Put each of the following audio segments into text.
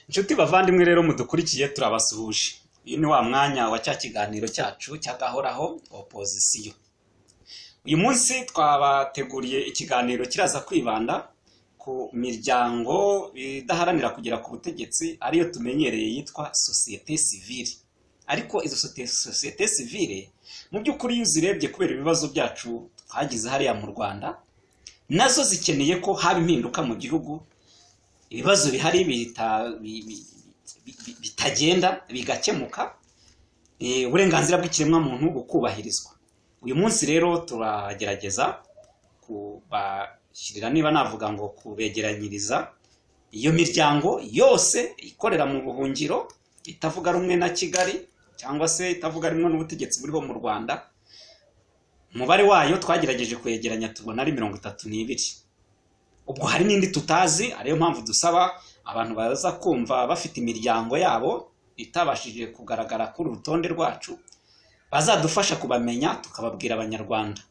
Inshuti bavandimwe rero mudukurikiye, turabasuhuje. Uyu ni wa mwanya wa cya kiganiro cyacu cy'agahoraho, Opozisiyo. Uyu munsi twabateguriye ikiganiro kiraza kwibanda ku miryango idaharanira kugera ku butegetsi, ariyo tumenyereye yitwa sosiyete sivile. Ariko izo sosiyete sivile, mu by'ukuri, iyo uzirebye, kubera ibibazo byacu twagize hariya mu Rwanda, nazo zikeneye ko haba impinduka mu gihugu, ibibazo bihari bitagenda bigakemuka, uburenganzira bw'ikiremwamuntu bukubahirizwa. Uyu munsi rero turagerageza kubashyirira, niba navuga ngo kubegeranyiriza, iyo miryango yose ikorera mu buhungiro itavuga rumwe na Kigali cyangwa se itavuga rumwe n'ubutegetsi buriho mu Rwanda. Umubare wayo twagerageje kwegeranya tubona ari 32. Ubwo hari n'indi tutazi, ariyo mpamvu dusaba abantu baza kumva bafite imiryango yabo itabashije kugaragara kuri uru rutonde rwacu, bazadufasha kubamenya tukababwira Abanyarwanda.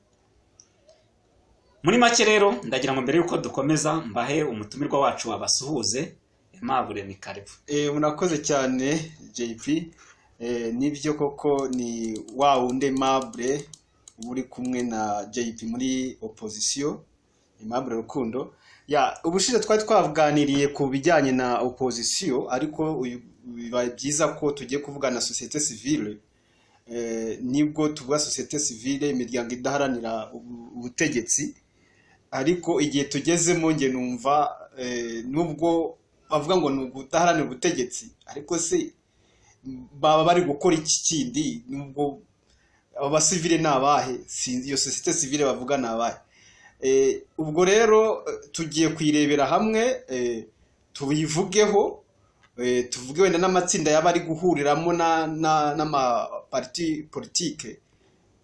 Muri make rero, ndagira ngo mbere y'uko dukomeza mbahe umutumirwa wacu wabasuhuze. Aimable, ni karibu. Murakoze cyane, JP. Nibyo koko, ni wa wundi Aimable uba uri kumwe na JP muri Opozisiyo, Aimable Rukundo. Ya, ubushize twari twaganiriye ku bijyanye na opozisiyo, ariko uyu bibaye byiza ko tugiye kuvugana na sosiyete sivile. Nibwo tuvuga sosiyete sivile, imiryango idaharanira ubutegetsi, ariko igihe tugezemo nge numva nubwo bavuga ngo ni ugudaharanira ubutegetsi, ariko se baba bari gukora iki kindi? Nubwo abo basivile ni abahe? Sinzi, iyo sosiyete sivile bavuga ni abahe? Ubwo rero tugiye kuyirebera hamwe, tuyivugeho, tuvuge wenda n'amatsinda yaba ari guhuriramo n'amapariti politike,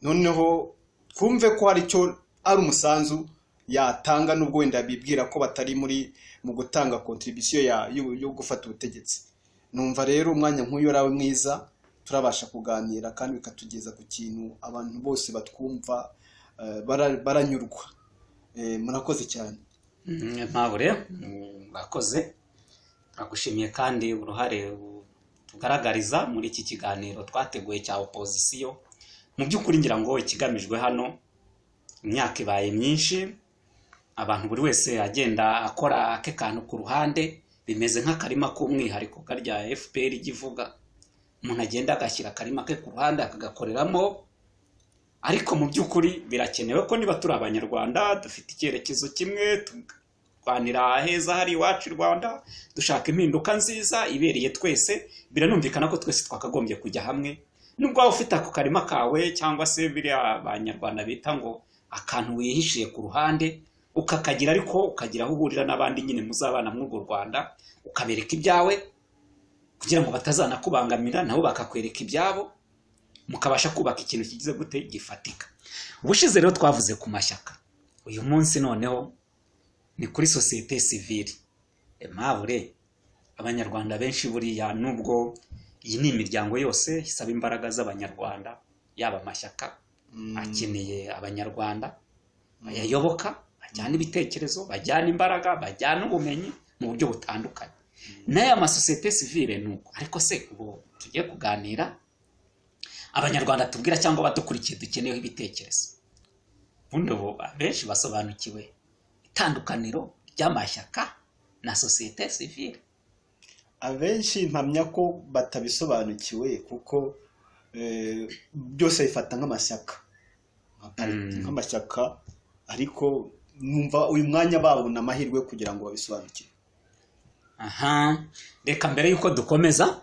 noneho twumve ko hari icyo ari umusanzu yatanga, nubwo wenda bibwira ko batari muri mu gutanga contribution yo gufata ubutegetsi. Numva rero umwanya nk'uyu ari mwiza, turabasha kuganira kandi bikatugeza ku kintu abantu bose batwumva baranyurwa. Murakoze cyane. Aimable, murakoze, turagushimiye kandi uruhare tugaragariza muri iki kiganiro twateguye cya Opozisiyo. Mu by'ukuri ngira ngo ikigamijwe hano, imyaka ibaye myinshi abantu buri wese agenda akora ake kantu ku ruhande, bimeze nk'akarima k'umwihariko karya FPR ijya ivuga, umuntu agenda agashyira akarima ke ku ruhande akagakoreramo. Ariko mu by'ukuri birakenewe ko niba turi Abanyarwanda dufite icyerekezo kimwe, turwanira aheza hari iwacu i Rwanda, dushaka impinduka nziza ibereye twese, biranumvikana ko twese twakagombye kujya hamwe. Nubwo waba ufite ako karima kawe cyangwa se biriya Abanyarwanda bita ngo akantu wihishiye ku ruhande, ukakagira, ariko ukagira aho uhurira n'abandi nyine muzabana muri urwo Rwanda, ukabereka ibyawe kugira ngo batazanakubangamira, nabo bakakwereka ibyabo, mukabasha kubaka ikintu kigize gute, gifatika. Ubushize rero twavuze ku mashyaka, uyu munsi noneho ni kuri sosiyete sivile. Aimable, Abanyarwanda benshi buriya, nubwo iyi ni imiryango yose isaba imbaraga z'Abanyarwanda, yaba amashyaka akeneye Abanyarwanda bayayoboka, bajyana ibitekerezo, bajyana imbaraga, bajyana ubumenyi mu buryo butandukanye, n'aya masosiyete sivile ni uko. Ariko se ubu tugiye kuganira, Abanyarwanda tubwira cyangwa abadukurikiye dukeneyeho ibitekerezo, ubundi ubu abenshi basobanukiwe itandukaniro ry'amashyaka na sosiyete sivile? Abenshi mpamya ko batabisobanukiwe, kuko byose bifata nk'amashyaka, nk'amashyaka, ariko numva uyu mwanya babona amahirwe kugira ngo babisobanukirwe. Aha, reka mbere y'uko dukomeza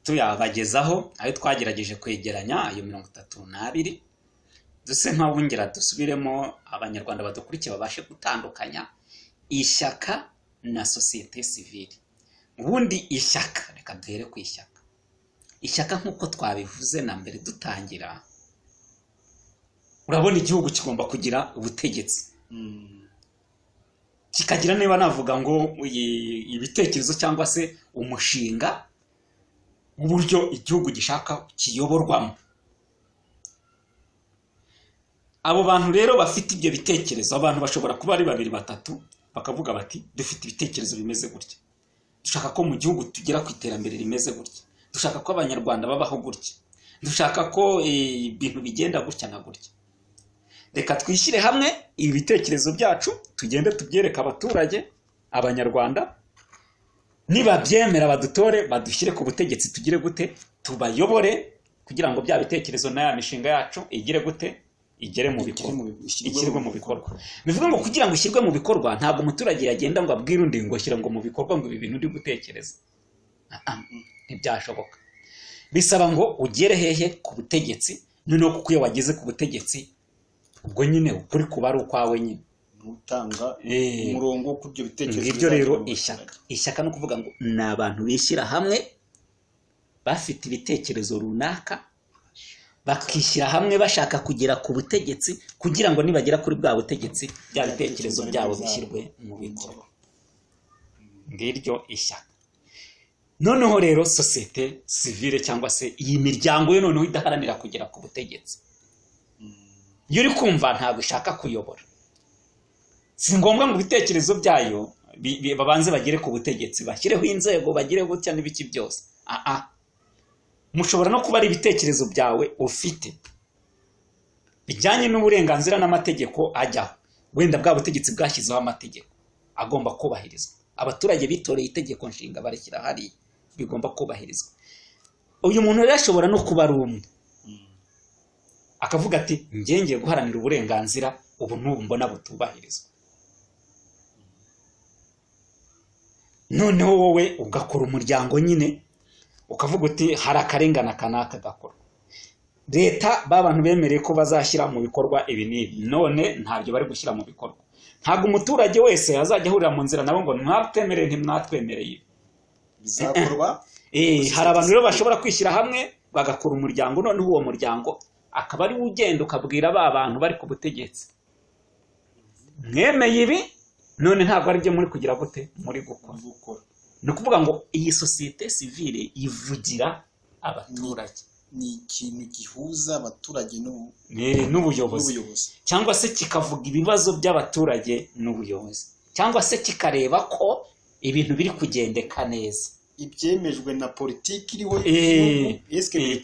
tuyabagezaho ayo twagerageje kwegeranya, ayo 32, duse nk'abongera dusubiremo, Abanyarwanda badukurikiye babashe gutandukanya ishyaka na sosiyete sivile. Ubundi ishyaka, reka duhere ku ishyaka. Ishyaka, nk'uko twabivuze na mbere dutangira, urabona igihugu kigomba kugira ubutegetsi, kikagira, niba navuga ngo ibitekerezo cyangwa se umushinga w'uburyo igihugu gishaka kiyoborwamo. Abo bantu rero bafite ibyo bitekerezo, abantu bashobora kuba ari babiri, batatu, bakavuga bati: "Dufite ibitekerezo bimeze gutya, dushaka ko igihugu cyacu kiyoborwa gutya." Dushaka ko mu gihugu tugera ku iterambere rimeze gutya, dushaka ko Abanyarwanda babaho gutya, dushaka ko ibintu bigenda gutya na gutya. Reka twishyire hamwe ibi bitekerezo byacu, tugende tubyereke abaturage, Abanyarwanda, nibabyemera badutore, badushyire ku butegetsi, tugire gute, tubayobore, kugira ngo bya bitekerezo na ya mishinga yacu igire gute, igere mu bikorwa, ishyirwe mu bikorwa. Bivuga ngo kugira ngo ishyirwe mu bikorwa, ntabwo umuturage yagenda ngo abwire undi ngo shyira ngo mu bikorwa ngo ibi bintu uri gutekereza. Ntibyashoboka. Bisaba ngo ugere hehe? Ku butegetsi. Noneho kuko iyo wageze ku butegetsi, ubwo nyine ukuri kuba ari ukwawe nyine, utanga umurongo ku byo bitekerezo. Ngibyo rero ishyaka. Ishyaka no kuvuga ngo ni abantu bishyira hamwe bafite ibitekerezo runaka, bakishyira hamwe bashaka kugera ku butegetsi, kugira ngo nibagera kuri bwa butegetsi bya bitekerezo byabo bishyirwe mu bikorwa. Ngiryo ishyaka. Noneho rero sosiyete sivile cyangwa se iyi miryango yo noneho idaharanira kugera ku butegetsi, iyo uri kumva ntabwo ishaka kuyobora, si ngombwa ngo ibitekerezo byayo babanze bagere ku butegetsi, bashyireho inzego, bagire gutya n'ibiki byose. Mushobora no kuba ari ibitekerezo byawe ufite bijyanye n'uburenganzira n'amategeko ajyaho. Wenda bwa butegetsi bwashyizeho amategeko agomba kubahirizwa, abaturage bitoreye itegeko nshinga barishyira hariya, bigomba kubahirizwa. Uyu muntu rero ashobora no kuba ari umwe akavuga ati ngiye guharanira uburenganzira ubu n'ubu mbona butubahirizwa. Noneho wowe ugakora umuryango nyine, ukavuga uti hari akarengane aka n'aka gakorwa, leta ba bantu bemereye ko bazashyira mu bikorwa ibi n'ibi, none ntabyo bari gushyira mu bikorwa. Ntabwo umuturage wese azajya ahurira mu nzira nabo ngo mwatwemereye ntimwatwemereye ibi bizakorwa. Hari abantu rero bashobora kwishyira hamwe bagakora umuryango, noneho uwo muryango akaba ari ugenda ukabwira ba bantu bari ku butegetsi, mwemeye ibi none ntabwo ari byo muri kugira gute, muri gukora. Ni ukuvuga ngo iyi sosiyete sivile ivugira abaturage, ni ikintu gihuza abaturage n'ubuyobozi, cyangwa se kikavuga ibibazo by'abaturage n'ubuyobozi, cyangwa se kikareba ko ibintu biri kugendeka neza, ibyemejwe na politiki iriho,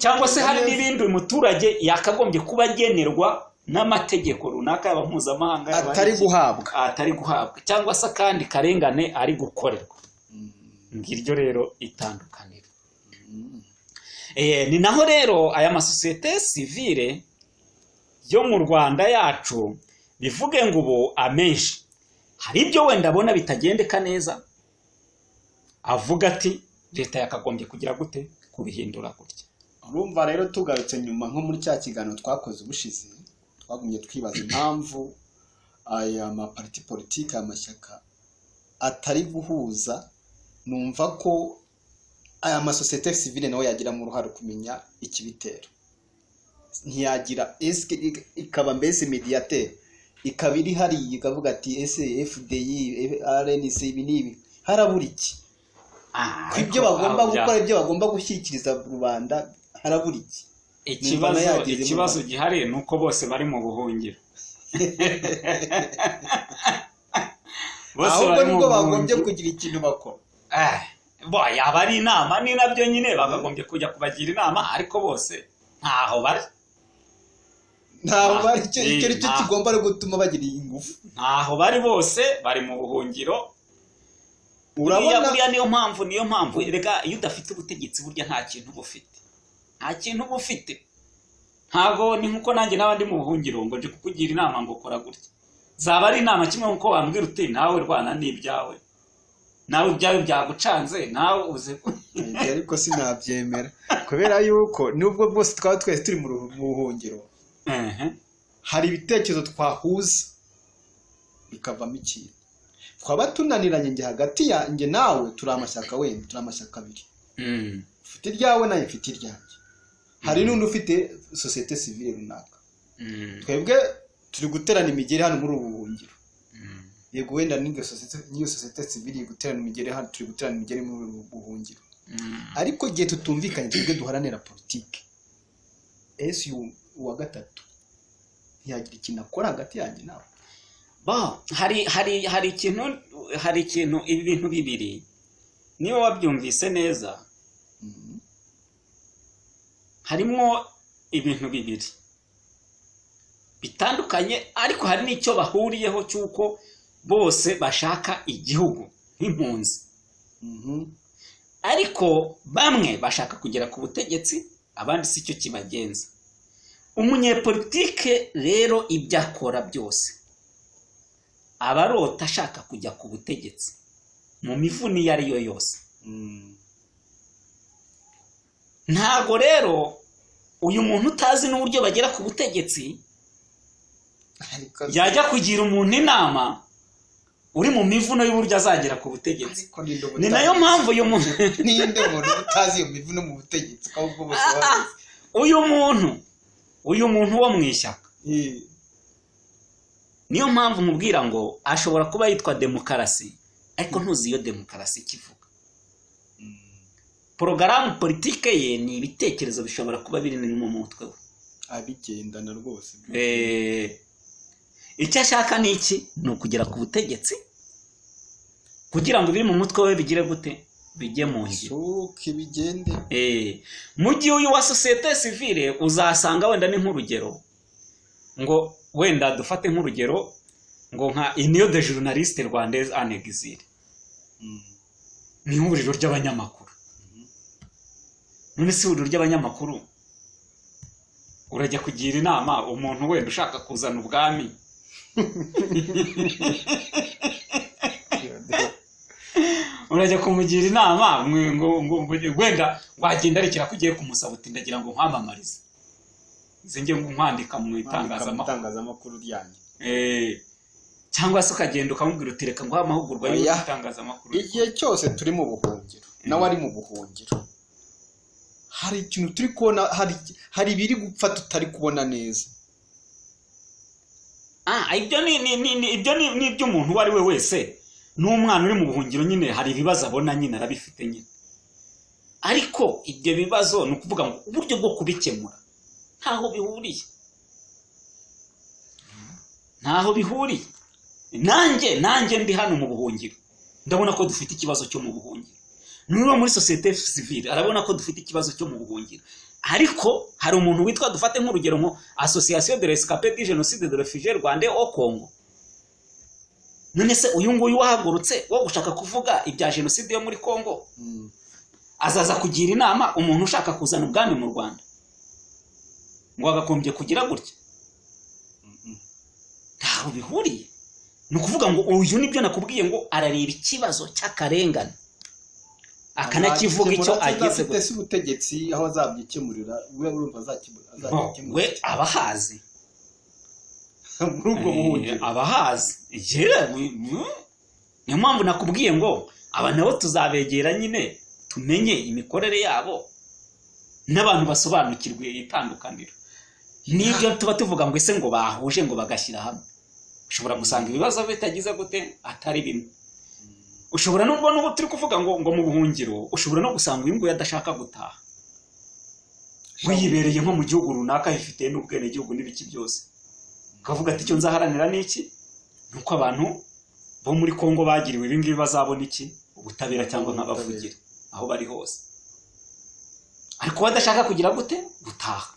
cyangwa se hari n'ibindi umuturage yakagombye kuba agenerwa n'amategeko runaka yaba mpuzamahanga atari guhabwa, cyangwa se akandi karengane ari gukorerwa. Ngiryo rero itandukaniro. Ni naho rero aya masosiyete sivile yo mu Rwanda yacu, bivuge ngo ubu amenshi hari ibyo wenda abona bitagendeka neza, avuga ati leta yakagombye kugira gute, kubihindura gutya. Urumva rero tugarutse nyuma nko muri cya kiganiro twakoze ubushize, twagumye twibaza impamvu aya maparti politiki, amashyaka atari guhuza. Numva ko aya masosiyete sivile nawe yagiramo uruhare kumenya ikibitera, ntiyagira eske ikaba mbese mediateur, ikaba iri hariya ikavuga ati ese FDI RNC ibi n'ibi harabura iki, ibyo bagomba gukora, ibyo bagomba gushyikiriza rubanda harabura iki. Ikibazo gihari ni uko bose bari mu buhungiro. Ahubwo nibwo bagombye kugira ikintu bakora. Yaba ari inama ni nabyo nyine bakagombye kujya kubagira inama, ariko bose ntaho bari, ntaho bari. Icyo nicyo kigomba gutuma bagira ingufu. Ntaho bari, bose bari mu buhungiro. Urabona, niyo mpamvu reka iyo udafite ubutegetsi burya nta kintu uba ufite, nta kintu uba ufite. Ntabwo ni nkuko nanjye n'abandi mu buhungiro ngo nje kukugira inama ngo kora gutya, zaba ari inama kimwe nkuko wambwira uti nawe rwana n'ibyawe, nawe ibyawe byagucanze, nawe uze. Ariko sinabyemera kubera yuko nubwo bwose twaba twese turi mu buhungiro, hari ibitekerezo twahuza bikavamo ikintu. Twaba tunaniranye njye hagati ya njye nawe, turi amashyaka wenda, turi amashyaka abiri, ufite iryawe nawe mfite iryanjye, hari n'undi ufite sosiyete sivile runaka. Twebwe turi guterana imigeri hano muri ubu buhungiro. Yego wenda n'iyo sosiyete sivile iri guterana imigeri hano, turi guterana imigeri muri ubu buhungiro, ariko igihe tutumvikanye twebwe duharanira politiki, ese uwa gatatu ntiyagira ikintu akora hagati yanjye nawe? Hari ikintu ibi bintu bibiri Niba wabyumvise neza, harimo ibintu bibiri bitandukanye, ariko hari n'icyo bahuriyeho cy'uko bose bashaka igihugu nk'impunzi. Ariko bamwe bashaka kugera ku butegetsi, abandi si cyo kibagenza. Umunyepolitike rero ibyo akora byose aba arota ashaka kujya ku butegetsi mu mivuno iyo ari yo yose. Ntago rero uyu muntu utazi n'uburyo bagera ku butegetsi yajya kugira umuntu inama uri mu mivuno y'uburyo azagera ku butegetsi. Ni nayo mpamvu uyu muntu ninde muntu utazi iyo mivuno mu butegetsi? Uyu muntu wo mu ishyaka, niyo mpamvu mubwira ngo ashobora kuba yitwa demokarasi, ariko ntuzi iyo demokarasi ikivuga. Porogaramu politike ye ni ibitekerezo bishobora kuba biri mu mutwe we, abigendana rwose. Icyo ashaka ni iki? Ni ukugera ku butegetsi kugira ngo ibiri mu mutwe we bigire gute, bijye mu ngiro, bigende. Mu gihe uyu wa sosiyete sivile uzasanga wenda ni nk'urugero, ngo wenda dufate nk'urugero ngo nka Union de Journalistes Rwandais en Exil, ni ihuriro ry'abanyamakuru. None se ihuriro ry'abanyamakuru urajya kugira inama umuntu wenda ushaka kuzana ubwami? Urajya kumugira inama ngo wenda wagenda arekera ko ugiye kumusaba uti ndagira ngo nkwamamarize, nze nkwandika mu itangazamakuru ryanjye, cyangwa se ukagenda ukamubwira uti reka nguhe amahugurwa y'itangazamakuru. Igihe cyose turi mu buhungiro, nawe ari mu buhungiro, hari ikintu turi kubona, hari ibiri gupfa tutari kubona neza. Ibyo ni iby'umuntu uwo ari we wese. N'umwana uri mu buhungiro nyine hari ibibazo abona nyine arabifite nyine, ariko ibyo bibazo ni ukuvuga ngo uburyo bwo kubikemura ntaho bihuriye, ntaho bihuriye. Nanjye ndi hano mu buhungiro ndabona ko dufite ikibazo cyo mu buhungiro. Niba muri sosiyete sivile arabona ko dufite ikibazo cyo mu buhungiro, ariko hari umuntu witwa, dufate nk'urugero nko Association de Rescapés du Génocide de Réfugiés Rwandais au Congo. None se uyu nguyu wahagurutse wo gushaka kuvuga ibya jenoside yo muri Congo, azaza kugira inama umuntu ushaka kuzana ubwami mu Rwanda ngo agakombye kugira gutya? Ntaho bihuriye. Ni ukuvuga ngo uyu nibyo nakubwiye ngo arareba ikibazo cy'akarengane akanakivuga icyo ageze gute. Se ubutegetsi aho azabyikemurira we urumva azakemura we abahazi muri ubwo buhungiro, abahazi. Niyo mpamvu nakubwiye ngo aba nabo tuzabegera nyine tumenye imikorere yabo n'abantu basobanukirwe itandukaniro. Nibyo tuba tuvuga ngo ese ngo bahuje ngo bagashyira hamwe, ushobora gusanga ibibazo bitagize gute atari bimwe. Ushobora nubwo n'ubu turi kuvuga ngo mu buhungiro, ushobora no gusanga uyu nguyu adashaka gutaha, wiyibereye nko mu gihugu runaka hifite n'ubwenegihugu n'ibiki byose, ukavuga ati icyo nzaharanira ni iki? Ni uko abantu bo muri Kongo bagiriwe ibi ngibi bazabona iki? Ubutabera cyangwa nkabavugira aho bari hose. Ariko badashaka kugira gute? Gutaha.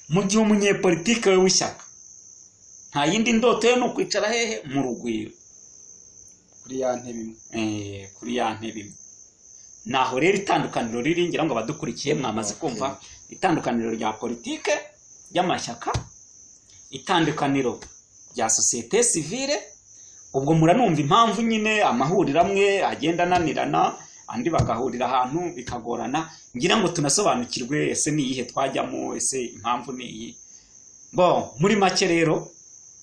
Mu gihe umunyepolitike we w'ishyaka nta yindi ndoto ye ni ukwicara hehe? Mu rugwiro, kuri ya ntebe imwe. Kuri ya ntebe imwe. Naho rero itandukaniro riri, ngira ngo abadukurikiye mwamaze kumva itandukaniro rya politike y'amashyaka, itandukaniro rya sosiyete sivile. Ubwo muranumva impamvu nyine amahuriro amwe agenda ananirana, andi bagahurira ahantu bikagorana. Ngira ngo tunasobanukirwe ese ni iyihe twajyamo, ese impamvu ni iyi. Bon, muri make rero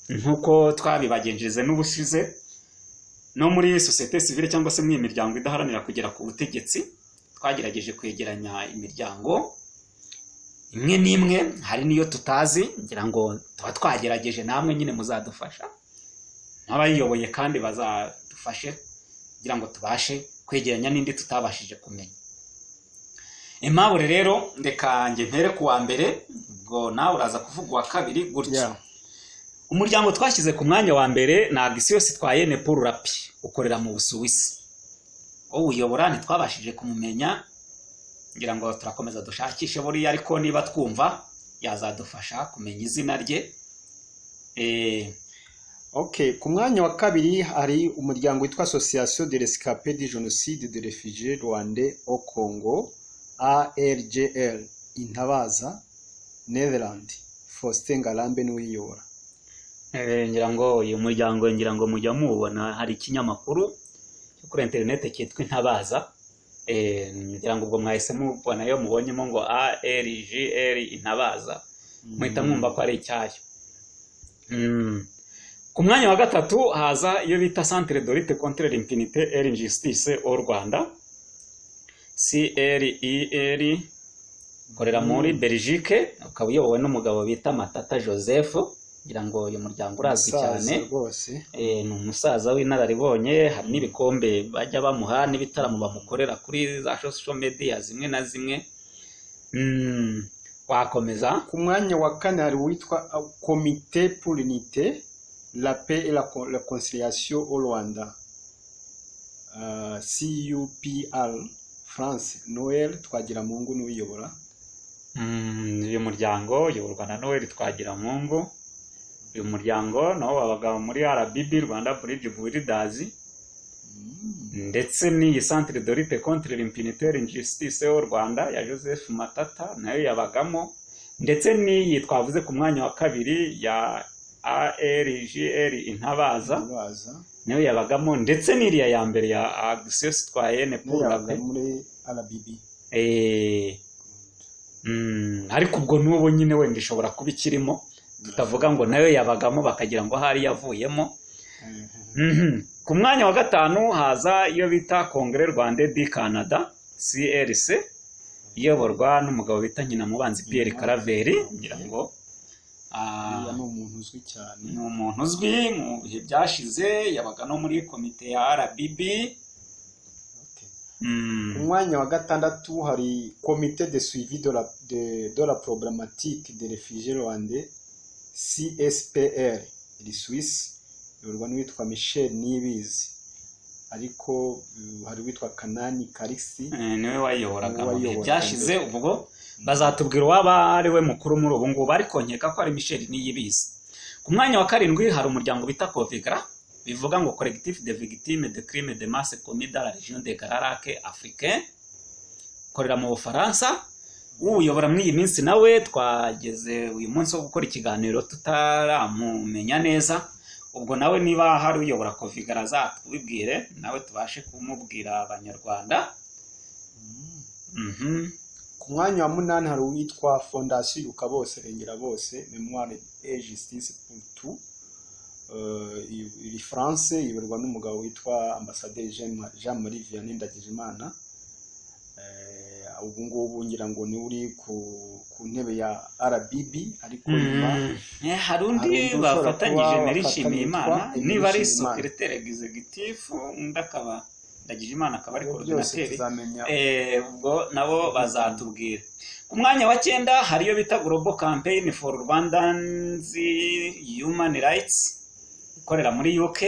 nkuko twabibagenjeje n'ubushize, no muri sosiyete sivile cyangwa se mu miryango idaharanira kugera ku butegetsi, twagerageje kwegeranya imiryango imwe n'imwe, hari niyo tutazi, ngira ngo tuba twagerageje, namwe nyine muzadufasha n'abayiyoboye kandi bazadufashe kugira ngo tubashe kwegeranya n'indi tutabashije kumenya. Aimable rero reka njye mpere ku wa mbere, ubwo nawe uraza kuvuga uwa kabiri gutya. Umuryango twashyize ku mwanya wa mbere ni Action Citoyenne pour la Paix, ukorera mu Busuwisi. Uwuyobora ntitwabashije kumumenya, ngira ngo turakomeza dushakishe buriya, ariko niba twumva yazadufasha kumenya izina rye. Okay, ku mwanya wa kabiri hari umuryango witwa Association de Rescapés du Génocide de Réfugiés Rwandais au Congo, ARJR Intabaza, Netherland. Faustin Ngarambe niwe uyiyobora. Ngira ngo uyu muryango, ngira ngo mujya muwubona, hari ikinyamakuru cyo kuri interineti cyitwa Intabaza. Ngira ngo ubwo mwahise mubona, iyo mubonyemo ngo ARJR Intabaza, muhita mwumva ko ari icyayo. Ku mwanya wa gatatu haza iyo bita Centre de lutte contre l'impunité et l'injustice au Rwanda, CLIR, ukorera muri Belgique, ukaba uyobowe n'umugabo bita Matata Joseph. Ngira ngo uyu muryango urazwi Umusaza cyane. rwose. Ni umusaza w'inararibonye, hari n'ibikombe bajya bamuha n'ibitaramo bamukorera kuri za social media zimwe na zimwe. Wakomeza. Ku mwanya wa kane hari uwitwa Comité pour l'unité, la paix et la réconciliation au Rwanda, CUPR France, Noel Twagiramungu niwe uyiyobora. Uyu muryango uyoborwa na Noel Twagiramungu. Uyu muryango nawo wabaga muri RBB, Rwanda Bridge Builders, ndetse n'iyi Centre de lutte contre l'impunité et l'injustice au Rwanda ya Joseph Matata nayo yabagamo, ndetse n'iyi twavuze ku mwanya wa kabiri ya ARJR Intabaza Intabaza nayo yabagamo, ndetse n'iriya ya mbere ya Action Citoyenne nayo pour la yabaga paix. muri RBB. Ariko ubwo n'ubu nyine wenda ishobora kuba ikirimo, tutavuga ngo nayo yabagamo bakagira ngo ahari yavuyemo. Ku mwanya wa gatanu haza iyo bita Congrès Rwandais du Canada, CRC, iyoborwa n'umugabo bita Nkinamubanzi Pierre Claver. Ngira ngo Uriya ni umuntu uzwi cyane. Ni umuntu uzwi mu bihe byashize, yabaga no muri komite ya RBB. Okay. Ku mwanya wa gatandatu hari Comité de suivi de la problématique des réfugiés rwandais, CSPR, iri Suisse, iyoborwa n'uwitwa Michel Niyibizi, ariko hari uwitwa Kanani Karisi. Niwe wayiyoboraga Niwe mu bihe wayiyoboraga. byashize. Ubwo bazatubwira uwaba ari we mukuru muri ubu ngubu, ariko nkeka ko ari Michel Niyibizi. Ku mwanya wa karindwi hari umuryango bita Covigra, bivuga ngo Collectif de Victimes de Crimes de Masse commis dans la région de Grands Lacs africain, ukorera mu Bufaransa. Uyobora muri iyi minsi nawe twageze uyu munsi wo gukora ikiganiro tutaramumenya neza. Ubwo nawe niba hari uyobora Covigra azatubibwire, nawe tubashe kumubwira Abanyarwanda. Ku mwanya wa munani hari uwitwa Fondation Ibuka Bose Rengera Bose, Mémoire et Justice pour tous, iri France, iyoborwa n'umugabo witwa Ambasaderi Jean Marie Vianney Ndagijimana. Ubu ngubu ngira ngo niwe uri ku ntebe ya RBB, ariko nyuma Hari undi hari undi ushobora bafatanyije, kuba Emery bafatanya Nshimiyimana, witwa Emery niba ari Nshimiyimana. secrétaire exécutif, undi akaba Ndagijimana akaba ari Ibyo byose coordinateur. tuzamenya. Ubwo nabo bazatubwira. Ku mwanya wa cyenda hari iyo bita Global Campaign for Rwandans Human Rights, ikorera muri UK,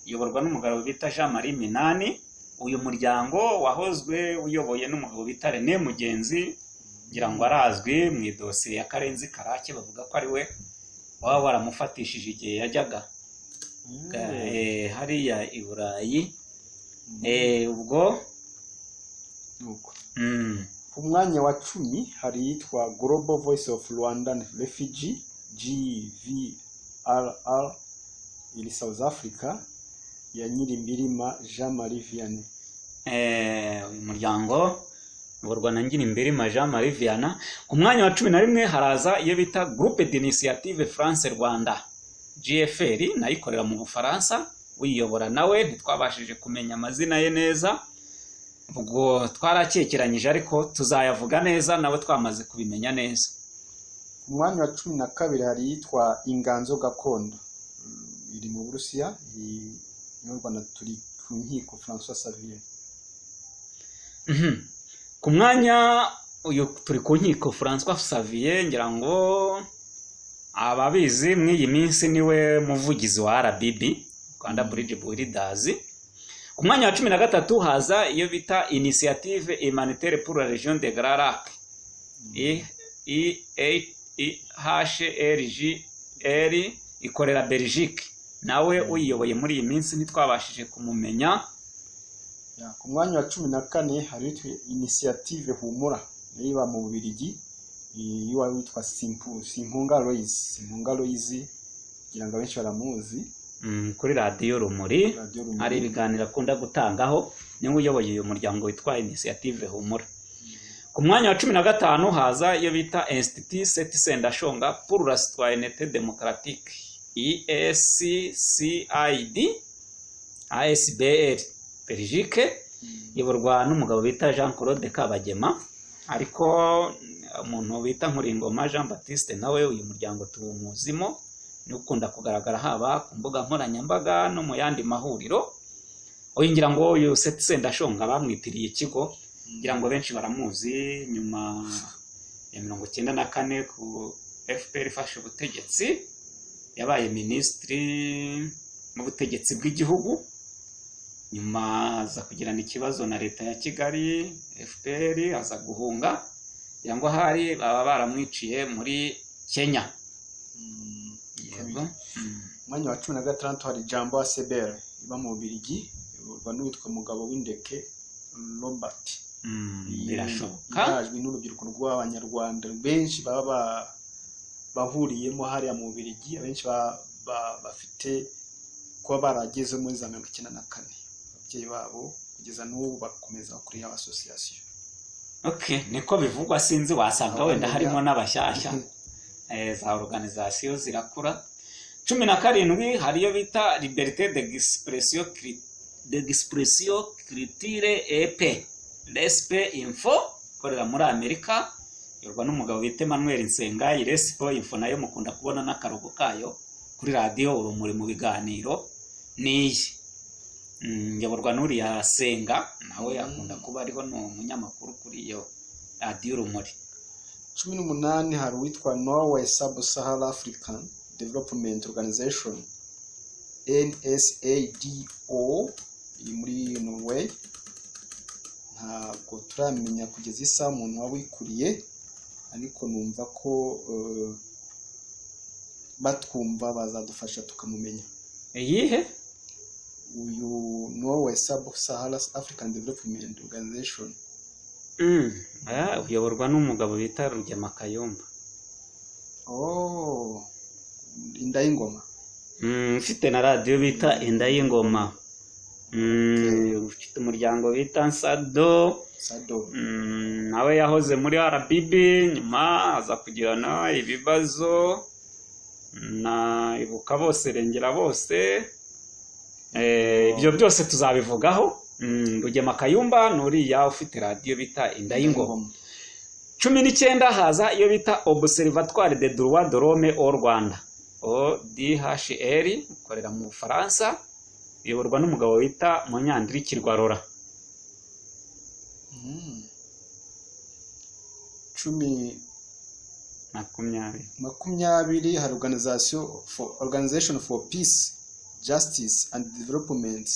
iyoborwa n'umugabo bita Jean Marie Minani. Uyu muryango wahozwe uyoboye n'umugabo bita René Mugenzi, ngira ngo arazwi mu idosiye ya Karenzi Karake, bavuga ko ari we waba waramufatishije igihe yajyaga hariya i Burayi. Ubwo Nuko. Ku mwanya wa 10 hari iyitwa Global Voice of Rwandan Refugee, GVRR, iri South Africa, ya Nyirimbirima Jean Marie Vianney. Uyu muryango uyoborwa na Ngirimbirima Jean Marie Vianney. Ku mwanya wa 11 haraza iyo bita Groupe d'initiative France Rwanda, GFR, nayo ikorera mu Bufaransa. Uyiyobora nawe ntitwabashije kumenya amazina ye neza, ubwo twarakekeranyije, ariko tuzayavuga neza nawe twamaze kubimenya neza. Ku mwanya wa 12 hari iyitwa Inganzo Gakondo, iri mu Burusiya, iyoborwa na Turi ku Nkiko François Xavier. Ku mwanya uyu Turi ku Nkiko François Xavier, ngira ngo ababizi mw'iyi minsi niwe muvugizi wa RBB, Rwanda Bridge Builders. Ku mwanya wa 13 haza iyo bita Initiative Humanitaire pour la Région de Grands Lacs, I I I H R G R, ikorera Belgique. Nawe uyiyoboye muri iyi minsi ntitwabashije kumumenya. Ya, ku mwanya wa 14 hari witwa Initiative Humura, nayo iba mu Bubiligi, iwa witwa Simpunga Loise. Simpunga Loise kugira ngo abenshi baramuzi. Kuri Radiyo Rumuri. Radiyo Rumuri. Hari ibiganiro akunda gutangaho, niwe uyoboye uyu muryango witwa Initiative Humura. Ku mwanya wa 15 haza iyo bita Institut Seth Sendashonga pour la Citoyenneté Démocratique, ISCID ASBL, Belgique, iyoborwa n'umugabo bita Jean Claude Kabagema. Ariko umuntu bita Nkuringoma Jean Baptiste nawe uyu muryango tuwumuzimo, ni ukunda kugaragara haba ku mbuga nkoranyambaga no mu yandi mahuriro. Uyu ngira ngo uyu Seth Sendashonga bamwitiriye ikigo, ngira ngo benshi baramuzi. Nyuma ya 94 ku FPR ifashe ubutegetsi, yabaye minisitiri mu butegetsi bw'igihugu, nyuma aza kugirana ikibazo na leta ya Kigali FPR, aza guhunga, ngira ngo ahari baba baramwiciye muri Kenya. Yego. Umwanya wa 16 hari Jambo ASBL iba mu Bubiligi, iyoborwa n'uwitwa Mugabo w'Indeke Robert. Birashoboka. Irazwi n'urubyiruko rw'Abanyarwanda benshi baba bahuriyemo hariya mu Bubiligi, abenshi bafite kuba barageze muri za 94, ababyeyi babo kugeza n'ubu bakomeza kuri iyo association. Okay, niko bivugwa, sinzi, wasanga wenda harimo n'abashyashya. Za organisation zirakura. 17 hariyo bita Liberté d'expression, culture et paix, Respe Info, ikorera muri Amerika, iyoborwa n'umugabo bita Emmanuel Nsenga. Respe Info nayo mukunda kubona n'akarogo kayo kuri Radiyo Urumuri mu biganiro niyi. Iyoborwa n'uriya Senga, nawe akunda kuba ariho, ni umunyamakuru kuri iyo Radiyo Urumuri. 18 hari uwitwa Norway Sub Sahara African Development Organization, NSADO, iri muri Norway. Ntabwo turamenya kugeza isaha umuntu wawikuriye, ariko numva ko batwumva bazadufasha tukamumenya. Iyihe? Uyu Norway Sub Sahara African Development Organization. Uyoborwa n'umugabo bita Rugema Kayumba. Oh, inda y'ingoma. Ufite na radiyo bita Inda y'Ingoma. Ufite umuryango bita Nsado. Sado. Nawe yahoze muri RBB, nyuma aza kugirana ibibazo na Ibuka Bose Rengera Bose. Ibyo byose tuzabivugaho. Rugema Kayumba ni uriya ufite radiyo bita Inda y'Ingoma. 19 haza iyo bita Observatoire des droits de l'homme au Rwanda, ODHR, ikorera mu Bufaransa, iyoborwa n'umugabo bita Munyandirikirwa Rora. Cumi 20. 20 hari organization for Peace, Justice and Development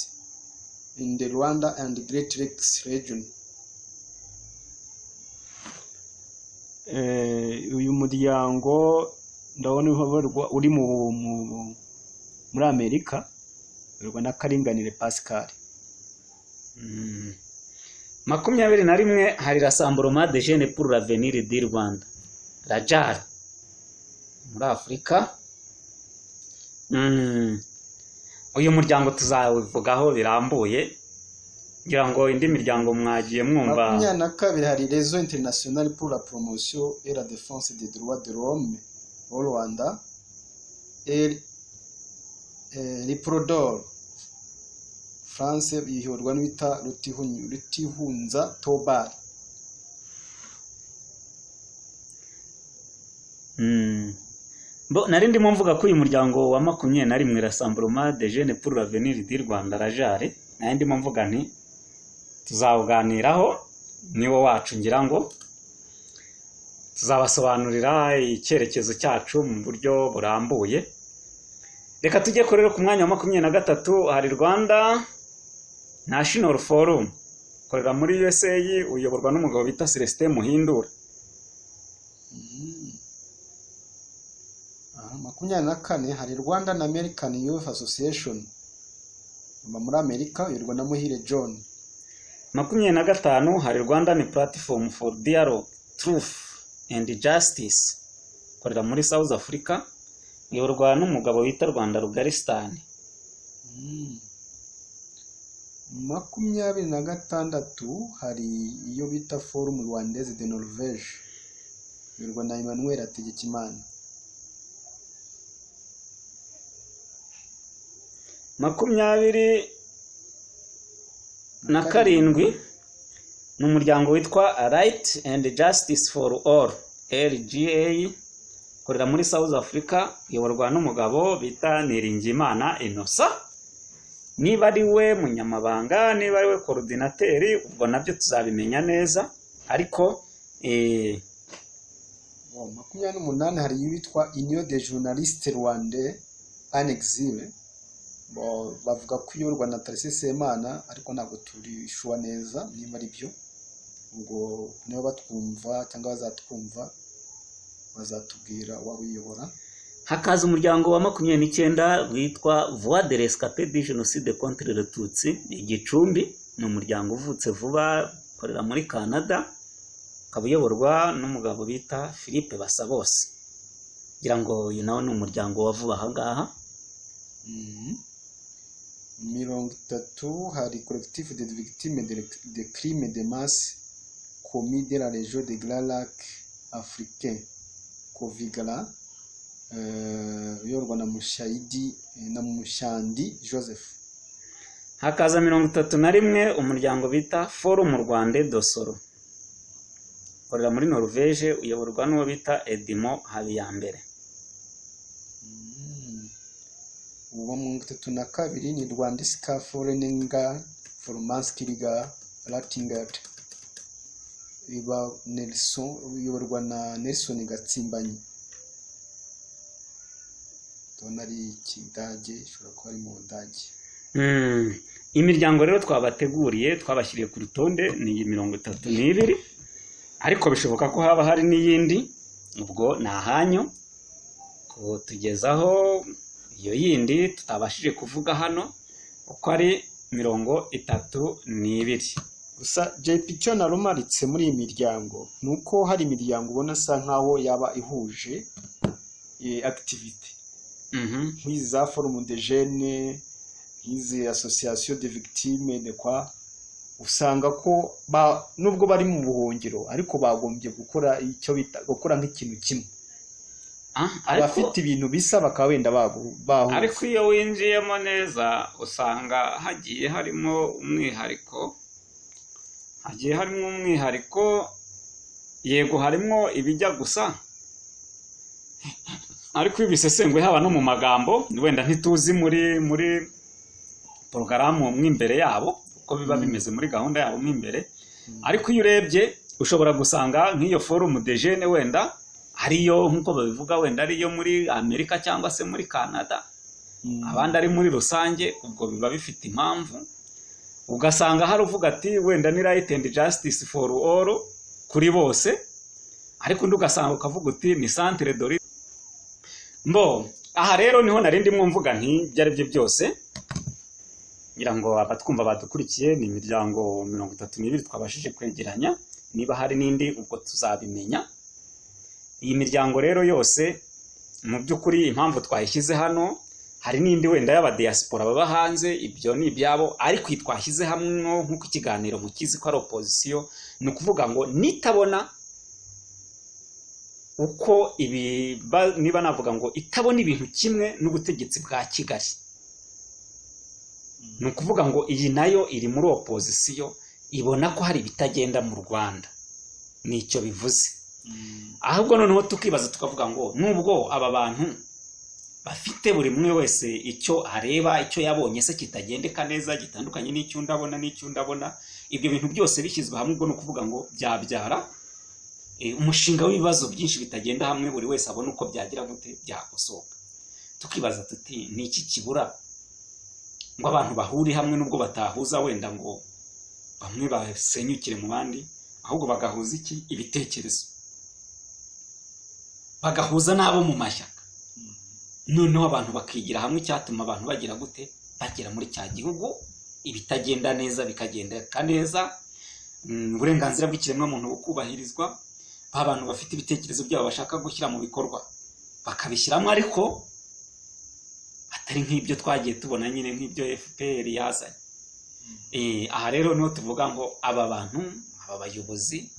in the Rwanda and Great Lakes Region. Uyu muryango ndabona uyoborwa uri muri Amerika, uyoborwa na Karinganire Pascal. 21 hari Rassemblement des Jeunes pour l'avenir du Rwanda, RAJAR, muri Afurika. Uyu muryango tuzawivugaho birambuye, ngira ngo indi miryango mwagiye mwumva. 22 hari Réseau International pour la Promotion et la Défense des Droits de l'Homme au Rwanda, Riprodor France, iyoborwa n'uwita Rutihunza Tobal. Bo nari ndimo mvuga ko uyu muryango wa 21, Rassemblement des Jeunes pour l'avenir du Rwanda, RAJAR, nari ndimo mvuga nti tuzawuganiraho, niwo wacu, ngira ngo tuzabasobanurira icyerekezo cyacu mu buryo burambuye. Reka tujye ko rero ku mwanya wa 23 hari Rwanda National Forum ukorera muri USA, uyoborwa n'umugabo bita Celestin Muhindura. Aha, 24 hari Rwandan American Youth Association, uba muri Amerika, uyoborwa na Muhire John. 25 hari Rwandan Platform for Dialogue, Truth and Justice, ukorera muri South Africa, uyoborwa n'umugabo bita Rwanda Rugaristan. 26 hari iyo bita Forum Rwandaise de Norvège, iyoborwa na Emmanuel Hategekimana. 27 ni umuryango witwa Right and Justice for All, RGA, ukorera muri South Africa, uyoborwa n'umugabo bita Niringiyimana Innocent. Niba ari we munyamabanga, niba ari we coordinateur, ubwo nabyo tuzabimenya neza, ariko 28 hari iyitwa Union des Journalistes Rwandais en Exil. Bavuga ko iyoborwa na Tarcisse Semana, ariko ntabwo turishuwa neza niba ari byo. Ubwo niba batwumva cyangwa bazatwumva bazatubwira uwabiyobora. Hakaza umuryango wa 29 witwa Voix de Rescapés du Génocide contre le Tutsi Igicumbi. Ni umuryango uvutse vuba, ukorera muri Canada, ukaba uyoborwa n'umugabo bita Philippe Basabose. Ngira ngo uyu nawe ni umuryango wa vuba aha ngaha. 30 hari Collectif des Victimes de Crimes de Masse commis de la région des Grands Lacs africains, Covigala, uyoborwa na Mushayidi na Mushandi Joseph. Hakaza 31 umuryango bita Forum Rwanda Dosoro, ukorera muri Norvège, uyoborwa n'uwo bita Edimo Habiyambere. Uwa 32 ni Rwandiska Foreninga Formanskiriga Ratingert, iba Nelson, uyoborwa na Nelson Gatsimbanyi. Ndabona ari Ikidage, ishobora kuba ari mu Budage. Imiryango rero twabateguriye, twabashyiriye ku rutonde ni 32, ariko bishoboka ko haba hari n'iyindi, ubwo ni ahanyu kutugezaho iyo yindi tutabashije kuvuga hano, uko ari 32. Gusa JP icyo narumaritse muri iyi miryango ni uko hari imiryango ubona asa nkaho yaba ihuje activity, nk'izi za Forum de Jeunes, nk'izi Association de Victimes de quoi, usanga ko nubwo bari mu buhungiro ariko bagombye gukora icyo bita gukora nk'ikintu kimwe. Abafite ibintu bisa bakaba wenda bahuza. Ariko iyo winjiyemo neza usanga hagiye harimo umwihariko, yego harimo ibijya gusa, ariko iyo bisesenguye haba no mu magambo, wenda ntituzi muri porogaramu mw'imbere yabo uko biba bimeze muri gahunda yabo mw'imbere, ariko iyo urebye ushobora gusanga nk'iyo Forum de Jeunes wenda ariyo nk'uko babivuga wenda ariyo muri Amerika cyangwa se muri Canada, abandi ari muri rusange, ubwo biba bifite impamvu. Ugasanga hari uvuga ati wenda ni Right and Justice for All kuri bose, ariko undi ugasanga ukavuga uti ni Centre de Mbo. Aha rero niho nari ndimo mvuga nti ibyo ari byo byose, ngira ngo abatwumva badukurikiye ni imiryango 32 twabashije kwegeranya, niba hari n'indi ubwo tuzabimenya. Iyi miryango rero yose mu by'ukuri impamvu twayishyize hano, hari n'indi wenda y'abadiaspora baba hanze, ibyo ni ibyabo, ariko iyi twashyize hamwe nk'uko ikiganiro mukizi ko ari opposition, ni ukuvuga ngo nitabona uko ibi, niba navuga ngo itabona ibintu kimwe n'ubutegetsi bwa Kigali, ni ukuvuga ngo iyi nayo iri muri opposition, ibona ko hari ibitagenda mu Rwanda, nicyo bivuze. Ahubwo noneho tukibaza tukavuga ngo nubwo aba bantu bafite buri umwe wese icyo areba, icyo yabonye se kitagendeka neza, gitandukanye n'icyo ndabona n'icyo ndabona, ibyo bintu byose bishyizwe hamwe, ubwo ni ukuvuga ngo byabyara umushinga w'ibibazo byinshi bitagenda hamwe, buri wese abona uko byagira gute byakosoka. Tukibaza tuti ni iki kibura Ngo abantu bahure hamwe, nubwo batahuza wenda ngo bamwe basenyukire mu bandi, ahubwo bagahuza iki? Ibitekerezo, bagahuza n'abo mu mashyaka, noneho abantu bakigira hamwe icyatuma abantu bagira gute? Bagera muri cya gihugu, ibitagenda neza bikagendeka neza, uburenganzira bw'ikiremwamuntu bukubahirizwa, ba bantu bafite ibitekerezo byabo bashaka gushyira mu bikorwa bakabishyiramo, ariko atari nk'ibyo twagiye tubona nyine, nk'ibyo FPR yazanye. Aha rero niho tuvuga ngo aba bantu, aba bayobozi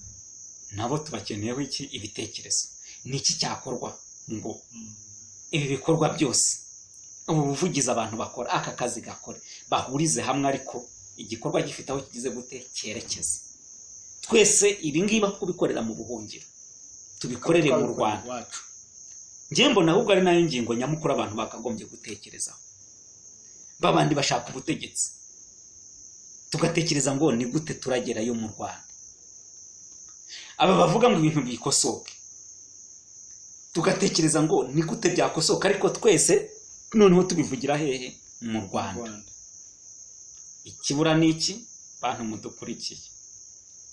nabo tubakeneyeho iki? Ibitekerezo. Ni iki cyakorwa ngo ibi bikorwa byose, ubu buvugizi abantu bakora, aka kazi gakore, bahurize hamwe, ariko igikorwa gifite aho kigize gute? Cyerekeza. Twese ibi ngibi aho kubikorera mu buhungiro, tubikorere mu Rwanda. Iwacu. Njye mbona ahubwo ari nayo ngingo nyamukuru abantu bakagombye gutekerezaho, babandi bashaka ubutegetsi, tugatekereza ngo ni gute turagerayo mu Rwanda. Aba bavuga ngo ibintu bikosoke, tugatekereza ngo ni gute byakosoka, ariko twese noneho tubivugira hehe? Mu Rwanda. Rwanda. Ikibura ni iki? Bantu mudukurikiye,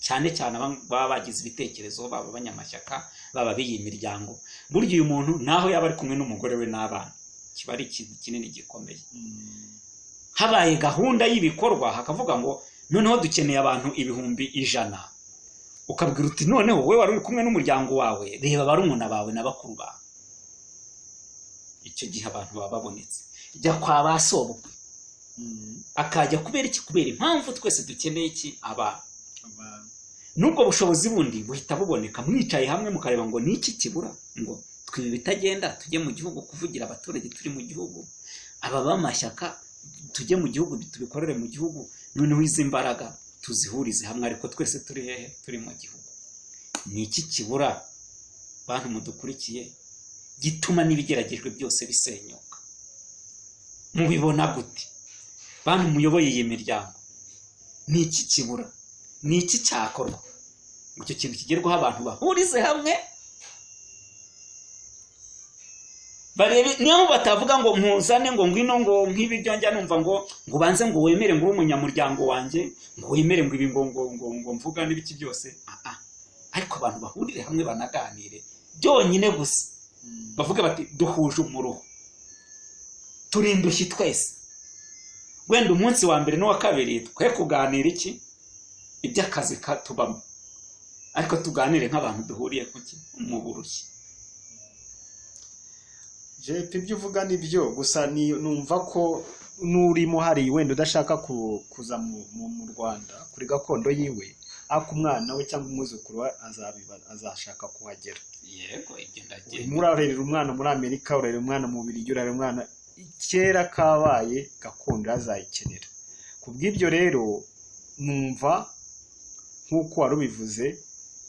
cyane cyane baba bagize ibitekerezo, baba abanyamashyaka, baba b'iyi miryango, burya uyu muntu naho yaba ari kumwe n'umugore we n'abana, kiba ari ikintu kinini gikomeye. Habaye gahunda y'ibikorwa, hakavuga ngo noneho dukeneye abantu 100,000, ukabwira uti noneho wowe wari uri kumwe n'umuryango wawe, reba barumuna bawe na bakuru bawe. Icyo gihe abantu baba babonetse. Jya kwa ba sobukwe, akajya kubera iki? Kubera impamvu twese dukeneye iki? Abantu. Abantu. N'ubwo bushobozi bundi buhita buboneka, mwicaye hamwe mukareba ngo ni iki kibura ngo twibe ibitagenda, tujye mu gihugu kuvugira abaturage turi mu gihugu, aba b'amashyaka tujye mu gihugu tubikorere mu gihugu, noneho izi mbaraga tuzihurize hamwe, ariko twese turi hehe? Turi mu gihugu. Ni iki kibura, bantu mudukurikiye, gituma n'ibigeragejwe byose bisenyuka? Mubibona gute, bantu muyoboye iyi miryango? Ni iki kibura? Ni iki cyakorwa ngo icyo kintu kigerweho, abantu bahurize hamwe, barebe? Niyo batavuga ngo mpuzane, ngo ngwino, ngo nk'ibiryo njya numva ngo ubanze ngo wemere ngo ube umunyamuryango wanjye, ngo wemere ngo ibi, ngo ngo ngo ngo mvuga n'ibiki byose. Ariko abantu bahurire hamwe banaganire byonyine gusa, bavuge bati duhuje umuruho, turi indushyi twese. Wenda umunsi wa mbere n'uwa kabiri twe kuganira iki? Iby'akazi tubamo, ariko tuganire nk'abantu duhuriye kuki? Mu burushyi. JP, ibyo uvuga ni byo, gusa numva ko n'urimo hari wenda udashaka kuza mu Rwanda kuri gakondo yiwe, ariko umwana we cyangwa umwuzukuru we azashaka kuhagera. Yego, ibyo ndagenda. Urimo urarerera umwana muri Amerika, urarera umwana mu Bubiligi, urarera umwana kera kabaye gakondo azayikenera. Ku bw'ibyo rero numva nk'uko wari ubivuze,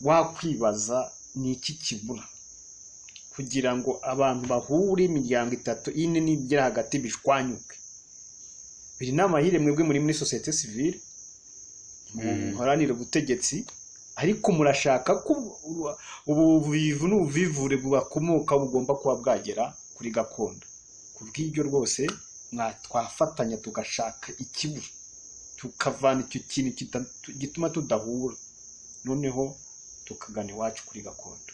wakwibaza ni iki kibura kugira ngo abantu bahure, imiryango itatu ine nigera hagati bishwanyuke. Biri n'amahire mwebwe muri sosiyete sivile muharanira ubutegetsi, ariko murashaka ko ubuvivu n'ubuvivure bubakomoka bugomba kuba bwagera kuri gakondo. Ku bw'ibyo rwose twafatanya tugashaka ikibura, tukavana icyo kintu gituma tudahura, noneho tukagana iwacu kuri gakondo.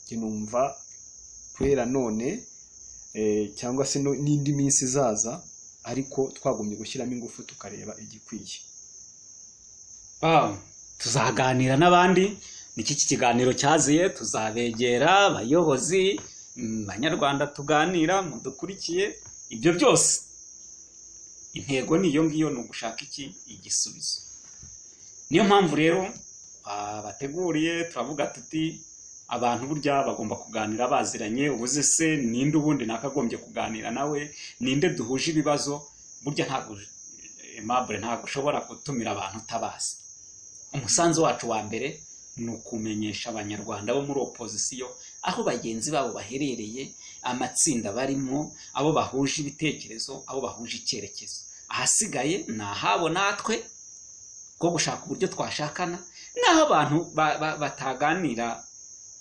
Njye numva kubera none cyangwa se n'indi minsi izaza, ariko twagumye gushyiramo ingufu tukareba igikwiye. Tuzaganira n'abandi, niki iki kiganiro cyaziye, tuzabegera abayobozi, banyarwanda tuganira mudukurikiye, ibyo byose intego ni iyo ngiyo, ni ugushaka iki? Igisubizo. Niyo mpamvu rero twabateguriye, turavuga tuti abantu burya bagomba kuganira baziranye, ubuze se ninde ubundi nakagombye kuganira nawe, ninde duhuje ibibazo? Burya ntabwo Aimable, ntabwo ushobora gutumira abantu utabazi. Umusanzu wacu wa mbere ni ukumenyesha abanyarwanda bo muri opozisiyo aho bagenzi babo baherereye, amatsinda barimo, abo bahuje ibitekerezo, abo bahuje icyerekezo. Ahasigaye ni ahabo natwe ko gushaka uburyo twashakana, naho abantu bataganira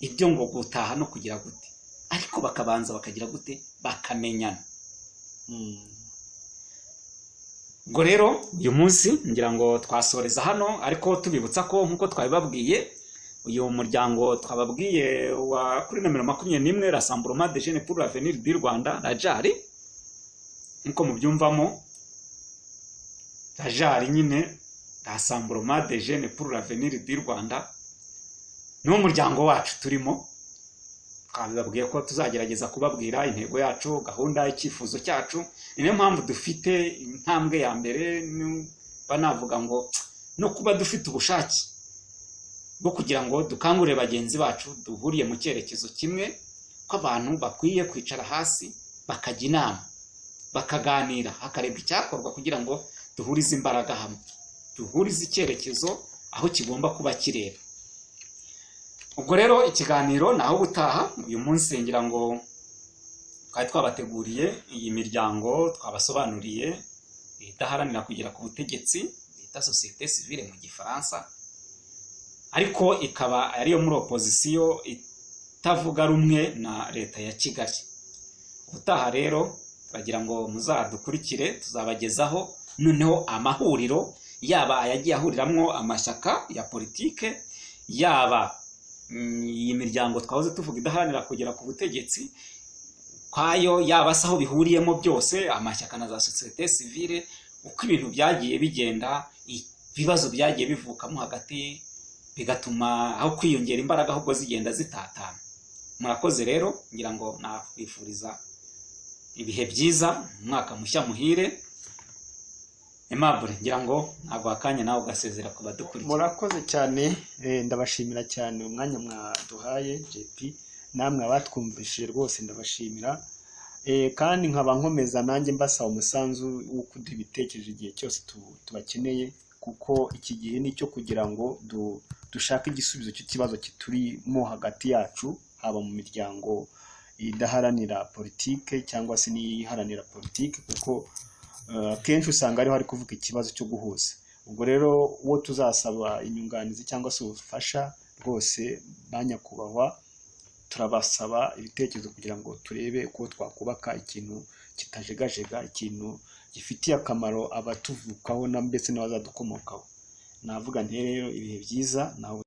ibyo ngo gutaha no kugira gute, ariko bakabanza bakagira gute? Bakamenyana. Ubwo rero uyu munsi ngira ngo twasoreza hano, ariko tubibutsa ko nk'uko twabibabwiye, uyu muryango twababwiye wa kuri nomero 21, Rassemblement des Jeunes pour l'Avenir du Rwanda, RAJAR, nk'uko mubyumvamo RAJAR nyine, Rassemblement des Jeunes pour l'Avenir du Rwanda, niwo muryango wacu turimo. Twabibabwiye ko tuzagerageza kubabwira intego yacu, gahunda, icyifuzo cyacu. Ni nayo mpamvu dufite intambwe ya mbere, niba navuga ngo no kuba dufite ubushake bwo kugira ngo dukangurire bagenzi bacu duhuriye mu cyerekezo kimwe, ko abantu bakwiye kwicara hasi bakajya inama, bakaganira, hakarebwa icyakorwa kugira ngo duhurize imbaraga hamwe, duhurize icyerekezo aho kigomba kuba kireba. Ubwo rero ikiganiro ni aho gutaha. Uyu munsi ngira ngo twari twabateguriye iyi miryango twabasobanuriye idaharanira kugera ku butegetsi, bita société civile mu Gifaransa, ariko ikaba ariyo muri opozisiyo itavuga rumwe na leta ya Kigali. Ubutaha rero turagira ngo muzadukurikire, tuzabagezaho noneho amahuriro, yaba ayagiye ahuriramwo amashyaka ya politike, yaba iyi miryango twahoze tuvuga idaharanira kugera ku butegetsi kwayo, yaba se aho bihuriyemo byose, amashyaka na za société civile, uko ibintu byagiye bigenda, ibibazo byagiye bivukamo hagati, bigatuma aho kwiyongera imbaraga ahubwo zigenda zitatana. Murakoze rero, ngira ngo nakwifuriza ibihe byiza, umwaka mushya muhire. Aimable, ngira ngo ntabwo akanya nawe ugasezera ku badukurikiye. Murakoze cyane, ndabashimira cyane umwanya mwaduhaye JP, namwe abatwumvishije rwose ndabashimira. Kandi nkaba nkomeza nanjye mbasaba umusanzu wo kuduha ibitekerezo igihe cyose tubakeneye, kuko iki gihe ni icyo kugira ngo dushake igisubizo cy'ikibazo kiturimo hagati yacu, haba mu miryango idaharanira politike cyangwa se n'iharanira politike, kuko akenshi usanga ariho hari kuvuga ikibazo cyo guhuza. Ubwo rero uwo tuzasaba inyunganizi cyangwa se ubufasha rwose, ba nyakubahwa, turabasaba ibitekerezo kugira ngo turebe uko twakubaka ikintu kitajegajega, ikintu gifitiye akamaro abatuvukaho na ndetse n'abazadukomokaho. Navuga nti rero ibihe byiza nawe.